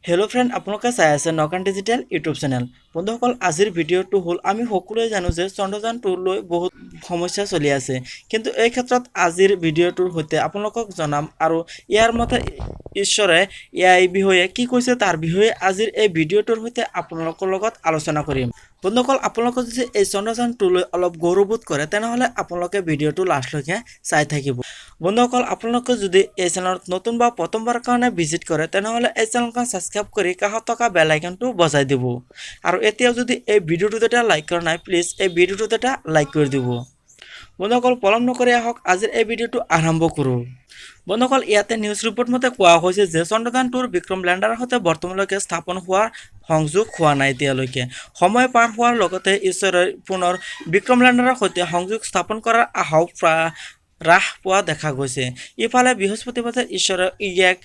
Hello' friend, আপোনালোকে চাই আছে নগান ডিজিটেল ইউটিউব চেনেল। বন্ধুসকল, আজিৰ ভিডিঅ'টো হ'ল, আমি সকলোৱে জানো যে চন্দ্ৰযান 2 লৈ বহুত সমস্যা চলি আছে। কিন্তু এই ক্ষেত্ৰত আজিৰ ভিডিঅ'টোৰ সৈতে আপোনালোকক জনাম আৰু ইয়াৰ মতে ইছৰোৱে ইয়াৰ বিষয়ে কি কৈছে, তাৰ বিষয়ে আজিৰ এই ভিডিঅ'টোৰ সৈতে আপোনালোকৰ লগত আলোচনা কৰিম। বন্ধুসকল, আপোনালোকে যদি এই চন্দ্ৰযান 2 লৈ অলপ গৌৰৱবোধ কৰে, তেনেহ'লে আপোনালোকে ভিডিঅ'টো লাষ্টলৈকে চাই থাকিব। বন্ধুসকল, আপোনালোকে যদি এই চেনেলত নতুন বা প্ৰথমবাৰ কাৰণে ভিজিট কৰে, তেনেহ'লে এই চেনেলখন ছাবস্ক্ৰাইব কৰি কাষত থকা বেল আইকনটো বজাই দিব। আৰু এতিয়াও যদি এই ভিডিঅ'টোত এটা লাইক কৰা নাই, প্লিজ এই ভিডিঅ'টোত এটা লাইক কৰি দিব। বন্ধুসকল, পলম নকৰি আহক, আজিৰ এই ভিডিঅ'টো আৰম্ভ কৰোঁ। বন্ধুসকল, ইয়াতে নিউজ ৰিপৰ্ট মতে কোৱা হৈছে যে চন্দ্ৰযান 2ৰ বিক্ৰম লেণ্ডাৰৰ সৈতে বৰ্তমানলৈকে স্থাপন হোৱাৰ সংযোগ হোৱা নাই এতিয়ালৈকে। সময় পাৰ হোৱাৰ লগতে ইছৰোই পুনৰ বিক্ৰম লেণ্ডাৰৰ সৈতে সংযোগ স্থাপন কৰাৰ আশাও হ্ৰাস পোৱা দেখা গৈছে। ইফালে বৃহস্পতিবাৰে ইছৰোই এক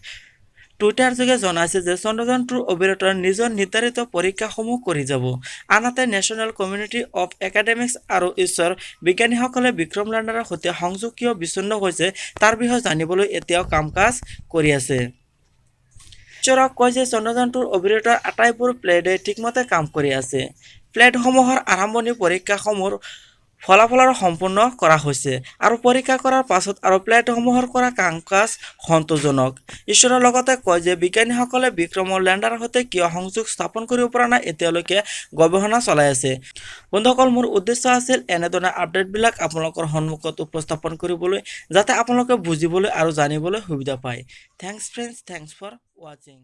টুইটাৰ যোগে জনাইছে যে চন্দ্ৰযান 2ৰ অৰ্বিটাৰে নিজৰ নিৰ্ধাৰিত পৰীক্ষাসমূহ কৰি যাব। আনহাতে নেশ্যনেল কমিউনিটি অফ একাডেমিক্স আৰু ইছৰোৰ বিজ্ঞানীসকলে বিক্ৰম লেণ্ডাৰৰ সৈতে সংযোগ কিয় বিচ্ছিন্ন হৈছে, তাৰ বিষয়ে জানিবলৈ এতিয়াও কাম কাজ কৰি আছে। ইছৰোক কয় যে চন্দ্ৰযান 2ৰ অৰ্বিটাৰৰ আটাইবোৰ প্লেটে ঠিকমতে কাম কৰি আছে। প্লেটসমূহৰ আৰম্ভণি পৰীক্ষাসমূহৰ ফলাফলৰ সম্পূৰ্ণ কৰা হৈছে আৰু পৰীক্ষা কৰাৰ পাছত আৰু প্লেটসমূহৰ কৰা কাম কাজ সন্তোষজনক। ইছৰোৰ লগতে কয় যে বিজ্ঞানীসকলে বিক্ৰমৰ লেণ্ডাৰৰ সৈতে কিয় সংযোগ স্থাপন কৰিব পৰা নাই, এতিয়ালৈকে গৱেষণা চলাই আছে। বন্ধুসকল, মোৰ উদ্দেশ্য আছিল এনেধৰণে আপডেটবিলাক আপোনালোকৰ সন্মুখত উপস্থাপন কৰিবলৈ, যাতে আপোনালোকে বুজিবলৈ আৰু জানিবলৈ সুবিধা পায়। Thanks friends, thanks for watching.